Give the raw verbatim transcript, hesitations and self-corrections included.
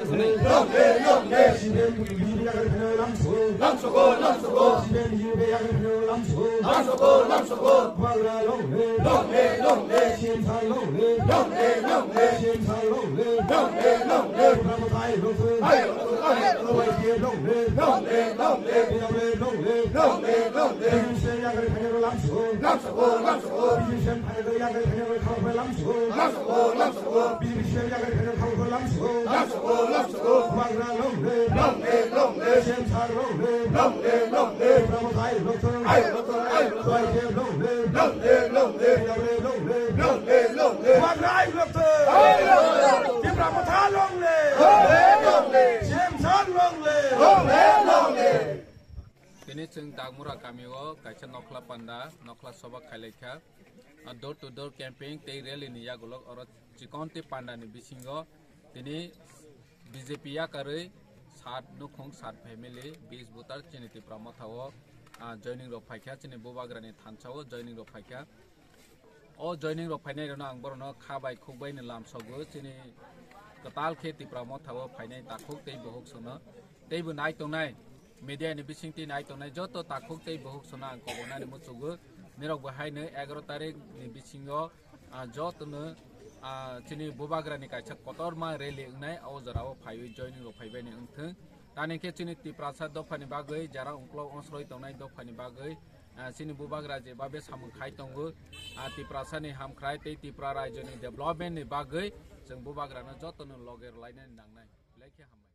Long live, long live. C P M B J P yakarwi phainai lamsogo. Lamsogo, lamsogo. C P M B J P yakarwi phainai lamsogo. Lamsogo, lamsogo. Bubagra long live. Long live, long live. C M sir long live. Long live, long live. C M sir long live. Long live, long live. Tipra Motha ayuk lokthung. Ayuk lokthung, ayuk lokthung. Y T F long live. Long live, long live. T W F long live. Long live, long live. B J P C M yakarwi phainai lamsogo. Lamsogo, lamsogo. B J P C M phainai yakarwi phainai khabar lamsogo. Lamsogo, lamsogo. B J P C M yakarwi phainai khabar lamsogo. Lamsogo, lamsogo. Bubagra long live. Long live, long live. C M sir long live. Long live, long live. Tipra Motha ayuk lokthung. Ayuk lokthung, ayuk lokthung. Y T F long live. Long live, long live. T W F long live. Long live, long live. Bubagra ayuk lokthung. Ayuk lokthung. Tipra Motha long live. Long live, long live. C M sir long live. Long live, long live. Tini chwng Dagmura kamio kaisa nokhla panda, nokhla soba khailaikha. A door to door camping tei rally ni yagulok oro chikon tei panda ni bisingo tini B J P yakarwi sat nukhung sat family bis butar chini Tipra Motha o, ah, joining rok phaikha, chini Bubagra ni thansa o joining rok phaikha. O joining rok phainai rokno ang borokno kha bai khuk bai ni lamsogo, chini kwtal khe Tipra Motha o phainai takhuk tei buhuk sono tei bo nai tongnai media ni bising twi nai tongnai joto takhuk tei buhuk sono ang kobonani muchugo. Nirok bo haino egaroh tarik ni bisingo, ah, jotono, ah, chini Bubagra ni kaisa kotorma rally wngnai, o jora o phaiwi joining rok phaibai ni wngthung. Tani khe chini Tiprasa dopha ni bagwi jara ungkulok onsroi tongnai dopha ni bagwi, ah, chini Bubagra je babe samung khai tongo, ah, Tiprasa ni hamkhrai tei Tipra raijo ni development ni bagwi chwng Bubagra no jotono loge rwlainani nangnai. Belai khe hambai.